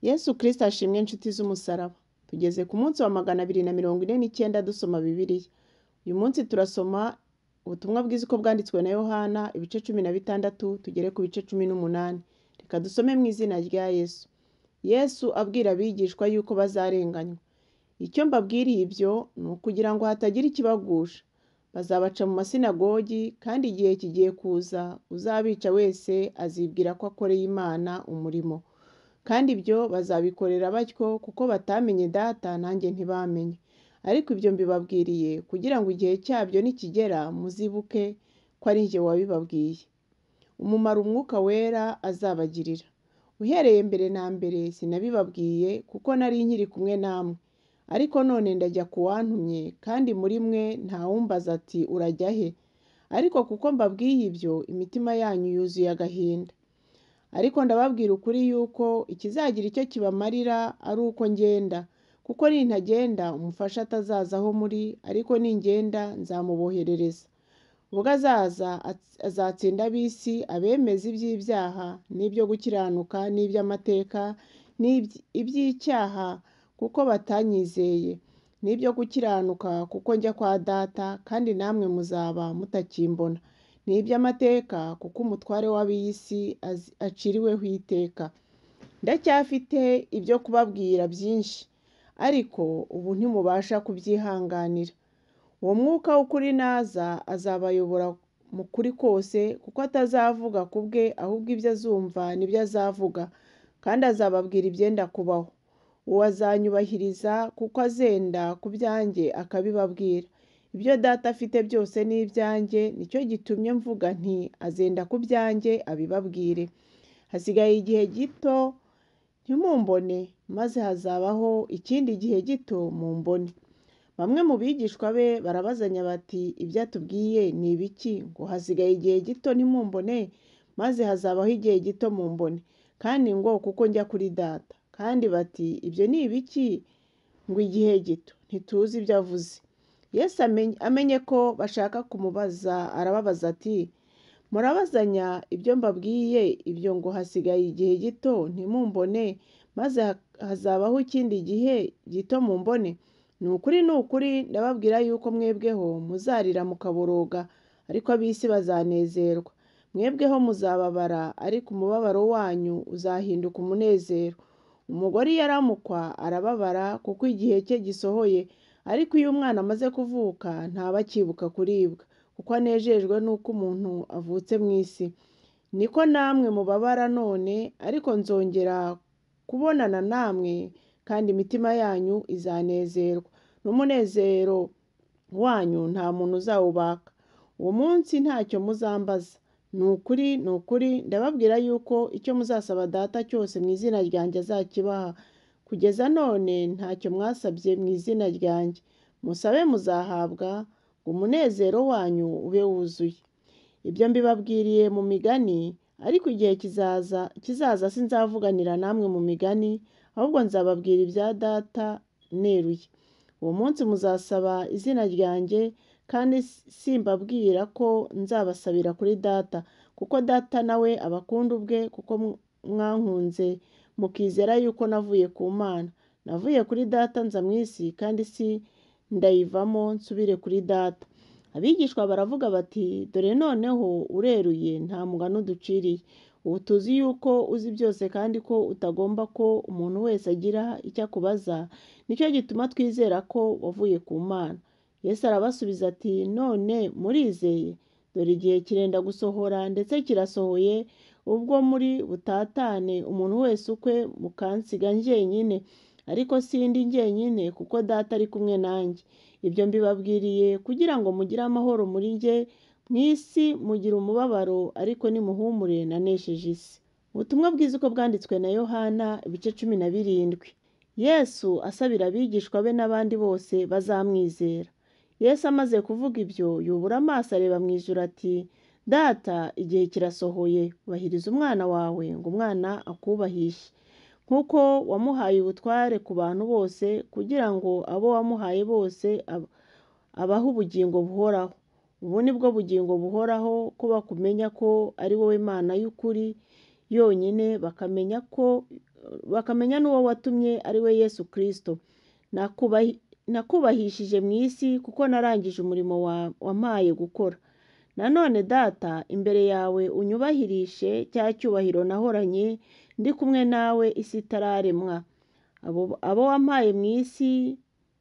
Yesu Kristo ashimwe inshuti z'umusaraba. Tugeze ku munsi wa 249 dusoma Bibiliya. Uyu munsi turasoma ubutumwa bwiza uko bwanditswe na Yohana ibice 16 tugere ku bice 18. Reka dusome mu izina rya Yesu. Yesu abwira abigishwa yuko bazarenganywa. Icyo mbabwiriye ibyo ni ukugira ngo hatagira ikibagusha. Bazabaca mu masinagogi, kandi igihe kigiye kuza uzabica wese azibwira ko akoreye Imana umurimo. Kandi ibyo bazabikorera batyo kuko batamenye Data nanjye ntibamenye. Ariko ibyo mbibabwiriye kugira ngo igihe cyabyo nikigera muzibuke ko ari jye wabibabwiye. Umumaro Umwuka Wera azabagirira. Uhereye mbere na mbere sinabibabwiye kuko nari nkiri kumwe namwe. Ariko none ndajya ku wantumye, kandi muri mwe ntawumbaza ati urajya he? Ariko kuko mbabwiye ibyo, imitima yanyu yuzuye agahinda. Ariko ndababwira ukuri yuko ikizagira icyo kibamarira ari uko ngenda, kuko nintagenda umufasha atazaza aho muri, ariko ningenda nzamuboherereza. Ubwo azaza azatsinda ab'isi, abemeza iby'ibyaha n'ibyo gukiranuka n'iby'amateka n'iby'icyaha kuko batanyizeye, n'ibyo gukiranuka kuko njya kwa Data kandi namwe muzaba mutakimbona, n'iby'amateka kuko umutware w'ab'iyi si aciriweho iteka. Ndacyafite ibyo kubabwira byinshi, ariko ubu ntimubasha kubyihanganira. Uwo mwuka w'ukuri naza azabayobora mu kuri kose, kuko atazavuga ku bwe, ahubwo ibyo azumva nibyo azavuga, kandi azababwira ibyenda kubaho. Uwo azanyubahiriza kuko azenda ku byanjye akabibabwira. Ibyo Data afite byose ni ibyanjye, nicyo gitumye mvuga nti azenda ku byanjye abibabwire. Hasigaye igihe gito ntimumbone, maze hazabaho ikindi gihe gito mumbone. Bamwe mu bigishwa be barabazanya bati ibyo atubwiye ni ibiki ngo hasigaye igihe gito ntimumbone, maze hazabaho igihe gito mumbone, kandi ngo kuko njya kuri Data. Kandi bati ibyo ni ibiki ngo igihe gito, ntituzi ibyo avuze. Yesu amenye ko bashaka kumubaza arababaza ati murabazanya ibyo mbabwiye ibyo ngo hasigaye igihe gito ntimumbone, maze hazabaho ikindi gihe gito mumbone. Ni ukuri ni ukuri ndababwira yuko mwebweho muzarira mukaboroga, ariko ab'isi bazanezerwa. Mwebweho muzababara, ariko umubabaro wanyu uzahinduka umunezero. Umugore iyo aramukwa arababara kuko igihe cye gisohoye, ariko iyo umwana amaze kuvuka ntaba akibuka kuribwa, kuko anejejwe n'uko umuntu avutse mu isi. Niko namwe mubabara none, ariko nzongera kubonana namwe, kandi imitima yanyu izanezerwa, n'umunezero wanyu nta muntu uzawubaka. Uwo munsi ntacyo muzambaza. Ni ukuri ni ukuri ndababwira yuko icyo muzasaba Data cyose mu izina ryanjye azakibaha. Kugeza none ntacyo mwasabye mu izina ryanjye. Musabe muzahabwa, ngo umunezero wanyu ube wuzuye. Ibyo mbibabwiriye mu migani, ariko igihe kizaza sinzavuganira namwe mu migani, ahubwo nzababwira ibya Data neruye. Uwo munsi muzasaba izina ryanjye, kandi simbabwira ko nzabasabira kuri Data, kuko Data nawe abakunda ubwe, kuko mwankunze mukizera yuko navuye ku Mana. Navuye kuri Data nza mu isi, kandi si ndayivamo nsubire kuri Data. Abigishwa baravuga bati dore noneho ureruye nta mugani uduciriye. Ubu tuzi yuko uzi byose kandi ko utagomba ko umuntu wese agira icyo akubaza, nicyo gituma twizera ko wavuye ku Mana. Yesu arabasubiza ati none murizeye? Dore igihe kirenda gusohora ndetse kirasohoye, ubwo muri butatane umuntu wese ukwe mukansiga njyenyine, ariko sindi njyenyine kuko Data ari kumwe nanjye. Ibyo mbibabwiriye kugira ngo mugire amahoro muri njye. Mu isi mugira umubabaro, ariko nimuhumure nanesheje isi. Ubutumwa bwiza uko bwanditswe na Yohana ibice 17. Yesu asabira abigishwa be n'abandi bose bazamwizera. Yesu amaze kuvuga ibyo yubura amaso areba mu ijuru ati Data, igihe kirasohoye, ubahiriza umwana wawe ngo umwana akubahishe, nk'uko wamuhaye ubutware ku bantu bose, kugira ngo abo wamuhaye bose abahe ubugingo buhoraho. Ubu ni bwo bugingo buhoraho, ko bakumenya ko ari wowe Mana y'ukuri yonyine, bakamenya ko bakamenya n'uwo watumye ari we Yesu Kristo. Nakubahishije mu isi kuko narangije umurimo wampaye gukora. Nanone Data, imbere yawe unyubahirishe cya cyubahiro nahoranye ndi kumwe nawe isi itararemwa. Abo wampaye mu isi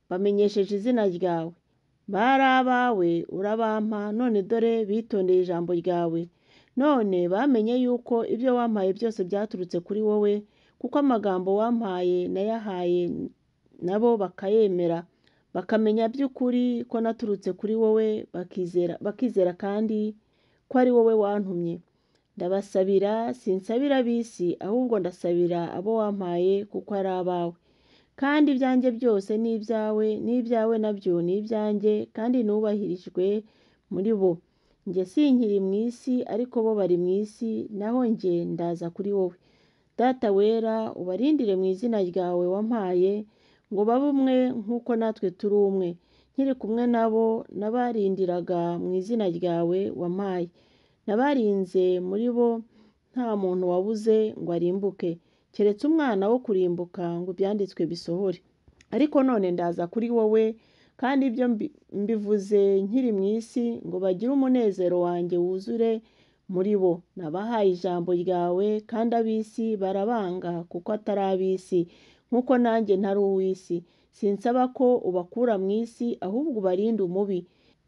bamenyesheje izina ryawe. Bari abawe urabampa, none dore bitondeye ijambo ryawe. None bamenye yuko ibyo wampaye byose byaturutse kuri wowe, kuko amagambo wampaye nayahaye nabo bakayemera, bakamenya by'ukuri ko naturutse kuri wowe, bakizera kandi ko ari wowe wantumye. Ndabasabira, sinsabira ab'isi, ahubwo ndasabira abo wampaye kuko ari abawe. Kandi ibyanjye byose ni ibyawe, n'ibyawe nabyo ni ibyanjye, kandi nubahirijwe muri bo. Njye sinkiri mu isi, ariko bo bari mu isi, naho njye ndaza kuri wowe. Data wera, ubarindire mu izina ryawe wampaye, ngo babe umwe nk'uko natwe turi umwe. Nkiri kumwe nabo nabarindiraga mu izina ryawe wampaye. Nabarinze muri bo nta muntu wabuze ngo arimbuke, keretse umwana wo kurimbuka ngo ibyanditswe bisohore. Ariko none ndaza kuri wowe, kandi ibyo mbivuze nkiri mu isi, ngo bagire umunezero wanjye wuzure muri bo. Nabahaye ijambo ryawe, kandi ab'isi barabanga kuko atari ab'isi, nk'uko nanjye ntari uw'isi. Sinsaba ko ubakura mu isi, ahubwo ubarinde umubi.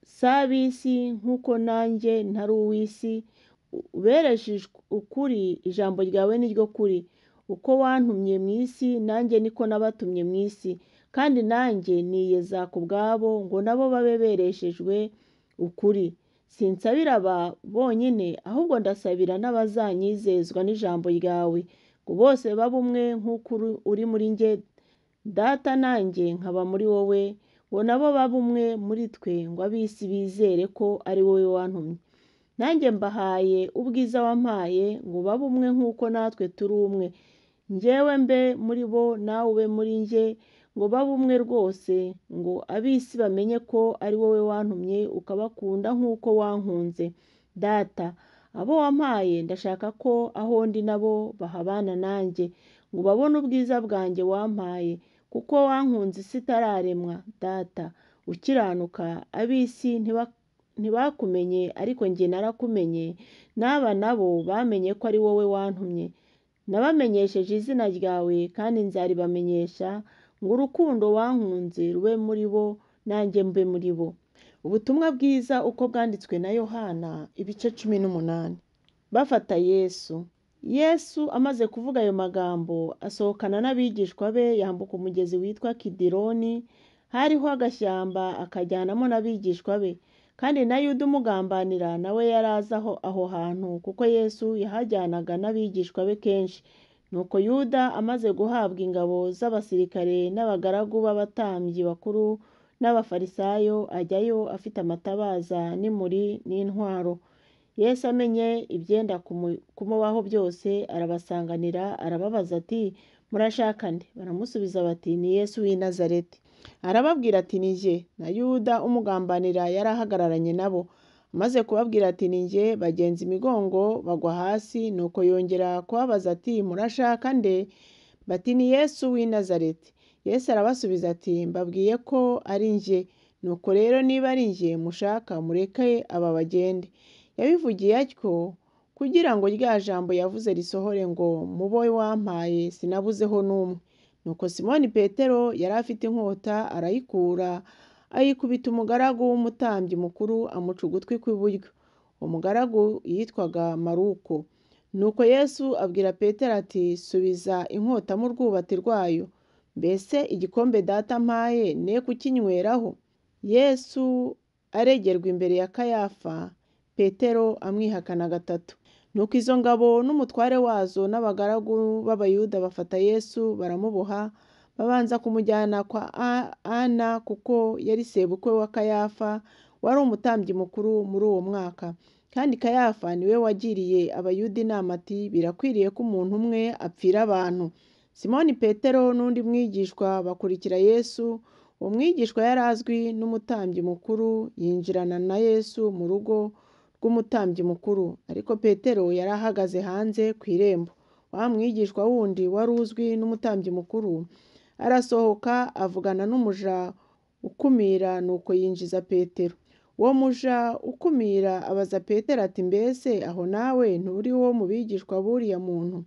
Si ab'isi nk'uko nanjye ntari uw'isi, ubereshe ukuri, ijambo ryawe ni ryo kuri. Uko wantumye mu isi, nanjye niko nabatumye mu isi. Kandi nanjye niyeza ku bwabo, ngo nabo babe bereshejwe ukuri. Sinsabira aba bonyine, ahubwo ndasabira n'abazanyizezwa n'ijambo ryawe, ngo bose babe umwe nk'uko uri muri njye, Data, nanjye nkaba muri wowe, ngo nabo babe umwe muri twe, ngo ab'isi bizere ko ari wowe wantumye. Nanjye mbahaye ubwiza wampaye, ngo babe umwe nk'uko natwe turi umwe. Njyewe mbe muri bo, nawe ube muri njye, ngo babe umwe rwose, ngo ab'isi bamenye ko ari wowe wantumye, ukabakunda nk'uko wankunze. Data, abo wampaye ndashaka ko aho ndi nabo bahabana nanjye, ngo babone ubwiza bwanjye wampaye, kuko wankunze isi itararemwa. Data, ukiranuka, ab'isi ntibakumenye, ariko njye narakumenye, n'aba nabo bamenye ko ari wowe wantumye. Nabamenyesheje izina ryawe, kandi nzaribamenyesha, ngo urukundo wankunze rube muri bo, nanjye mbe muri bo. Ubutumwa bwiza uko bwanditswe na Yohana, ibice 18. Bafata Yesu. Yesu amaze kuvuga ayo magambo, asohokana n'abigishwa be, yambuka umugezi witwa Kidironi, hariho agashyamba, akajyanamo n'abigishwa be. Kandi na Yuda umugambanira nawe yari azi aho hantu, kuko Yesu yahajyanaga n'abigishwa be kenshi. Nuko Yuda amaze guhabwa ingabo z'abasirikare n'abagaragu b'abatambyi bakuru n'abafarisayo, ajyayo afite amatabaza n'imuri n'intwaro. Yesu amenye ibyenda kumubaho byose, arabasanganira, arababaza ati, murashaka nde? Baramusubiza bati, ni Yesu w'i Nazareti. Arababwira ati, ni jye. Na Yuda umugambanira yari ahagararanye nabo. Amaze kubabwira ati, ni jye, bagenza imigongo bagwa hasi. Nuko yongera kubabaza ati, murashaka nde? Bati, ni Yesu w'i Nazareti. Yesu arabasubiza ati, mbabwiye ko ari njye. Nuko rero niba ari njye mushaka, mureke aba bagende. Yabivugiye atyo kugira ngo rya jambo yavuze risohore ngo, mu bo wampaye sinabuzeho n'umwe. Nuko Simoni Petero yari afite inkota, arayikura, ayikubita umugaragu w'umutambyi mukuru, amuca ugutwi kw'iburyo. Uwo mugaragu yitwaga Maruko. Nuko Yesu abwira Petero ati, subiza inkota mu rwubati rwayo. Mbese igikombe Data ampaye ne kukinyweraho? Yesu aregerwa imbere ya Kayafa, Petero amwihakana gatatu. Nuko izo ngabo n'umutware wazo n'abagaragu b'Abayuda bafata Yesu baramuboha, babanza kumujyana kwa Ana, kuko yari sebukwe wa Kayafa, wari umutambyi mukuru muri uwo mwaka. Kandi Kayafa niwe wagiriye Abayuda inama ati, birakwiriye ko umuntu umwe apfira abantu. Simoni Petero n'undi mwigishwa bakurikira Yesu. Uwo mwigishwa yari azwi n'umutambyi mukuru, yinjirana na Yesu mu rugo rw'umutambyi mukuru. Ariko Petero yari ahagaze hanze ku irembo. Wa mwigishwa wundi wari uzwi n'umutambyi mukuru arasohoka avugana n'umuja ukumira, nuko yinjiza Petero. Uwo muja ukumira abaza Petero ati mbese aho nawe nturi uwo mu bigishwa b'uriya muntu?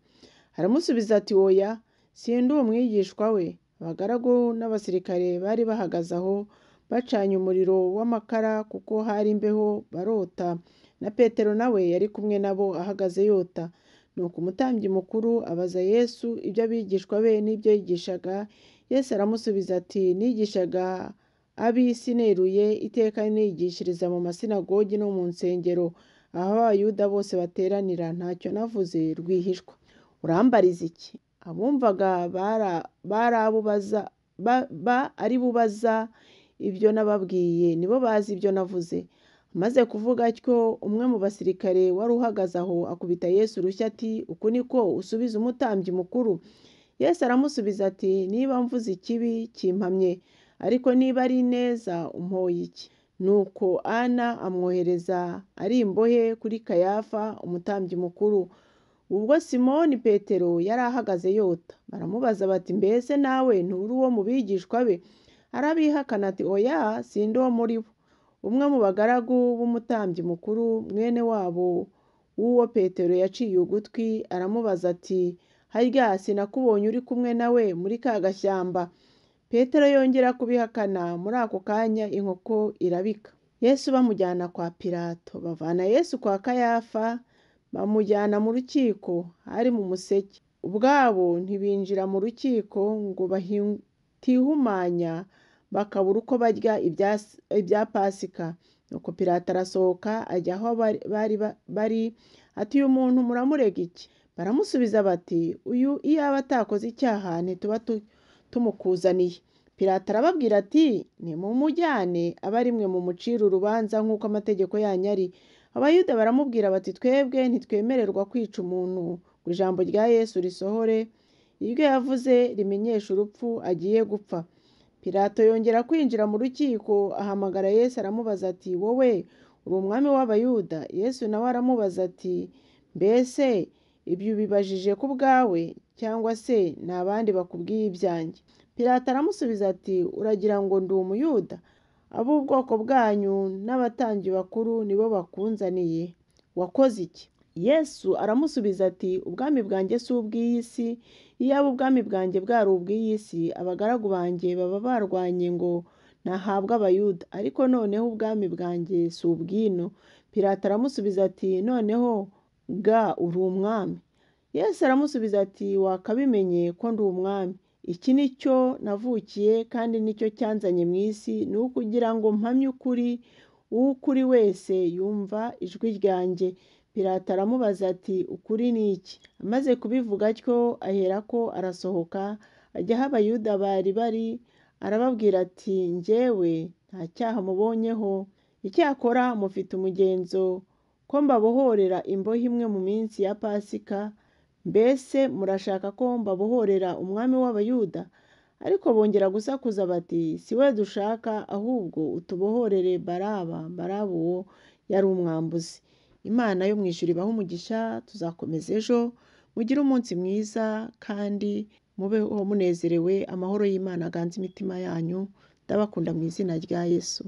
Aramusubiza ati oya, sindi umwigishwa we. Abagaragu n'abasirikare bari bahagaze aho bacanye umuriro w'amakara kuko hari imbeho barota, na Petero nawe yari kumwe nabo ahagaze yota. Nuko umutambyi mukuru abaza Yesu iby'abigishwa be n'ibyo yigishaga. Yesu aramusubiza ati nigishaga ab'isi neruye, iteka nigishiriza mu masinagogi no mu nsengero, aho Abayuda bose bateranira, ntacyo navuze rwihishwa. Urambariza iki? Abumvaga ari bubaza ibyo nababwiye, nibo bazi ibyo navuze. Amaze kuvuga atyo, umwe mu basirikare wari uhagaze aho akubita Yesu urushyi ati uku niko usubiza umutambyi mukuru? Yesu aramusubiza ati niba mvuze ikibi kimpamye, ariko niba ari ineza umpoye iki? Nuko Ana amwohereza ari imbohe kuri Kayafa umutambyi mukuru. Ubwo Simoni Petero yari ahagaze yota, baramubaza bati mbese nawe nturi uwo mu bigishwa be? Arabihakana ati oya, sindi uwo muri bo. Umwe mu bagaragu b'umutambyi mukuru, mwene wabo w'uwo Petero yaciye ugutwi, aramubaza ati harya sinakubonye uri kumwe nawe muri ka gashyamba? Petero yongera kubihakana. Muri ako kanya inkoko irabika. Yesu bamujyana kwa Pilato. Bavana Yesu kwa Kayafa bamujyana mu rukiko, hari mu museke. Ubwabo ntibinjira mu rukiko ngo batihumanya bakabura uko barya ibya Pasika. Nuko Pilato arasohoka ajya aho bari bari ati uyu muntu muramurega iki? Baramusubiza bati uyu iyaba atakoze icyaha ntituba tumukuzaniye. Pilato arababwira ati nimumujyane abe ari mwe mumucira urubanza nk'uko amategeko yanyu ari. Abayuda baramubwira bati twebwe ntitwemererwa kwica umuntu ngo ijambo rya Yesu risohore, iryo yavuze rimenyesha urupfu agiye gupfa. Pilato yongera kwinjira mu rukiko ahamagara Yesu aramubaza ati wowe uri umwami w'Abayuda? Yesu nawe aramubaza ati mbese ibyo ubibajije ku bwawe cyangwa se ni abandi bakubwiye ibyanjye? Pilato aramusubiza ati uragira ngo ndi Umuyuda? Ab'ubwoko bwanyu n'abatambyi bakuru nibo bakunzaniye. Wakoze iki? Yesu aramusubiza ati ubwami bwanjye si ubw'iyi si, iyaba ubwami bwanjye bwari ubw'iyi si, abagaragu banjye baba barwanye ngo ntahabwe Abayuda, ariko noneho ubwami bwanjye si ubw'ino. Pilato aramusubiza ati noneho ga uri umwami? Yesu aramusubiza ati wakabimenye ko ndi umwami. Iki ni cyo navukiye kandi nicyo cyanzanye mu isi, ni ukugira ngo mpamye ukuri, uw'ukuri wese yumva ijwi ryanjye. Pilato aramubaza ati ukuri ni iki? Amaze kubivuga atyo aherako arasohoka ajya aho Abayuda bari bari, arababwira ati njyewe nta cyaha mubonyeho, icyakora mufite umugenzo ko mbabohorera imbohe imwe mu minsi ya Pasika, mbese murashaka ko mbabohorera umwami w'Abayuda? Ariko bongera gusakuza bati si we dushaka, ahubwo utubohorere Baraba. Baraba uwo yari umwambuzi. Imana yo mu ijuru ibahe umugisha, tuzakomeza ejo, mugire umunsi mwiza kandi mubeho munezerewe, amahoro y'Imana aganze imitima yanyu, ndabakunda mu izina rya Yesu.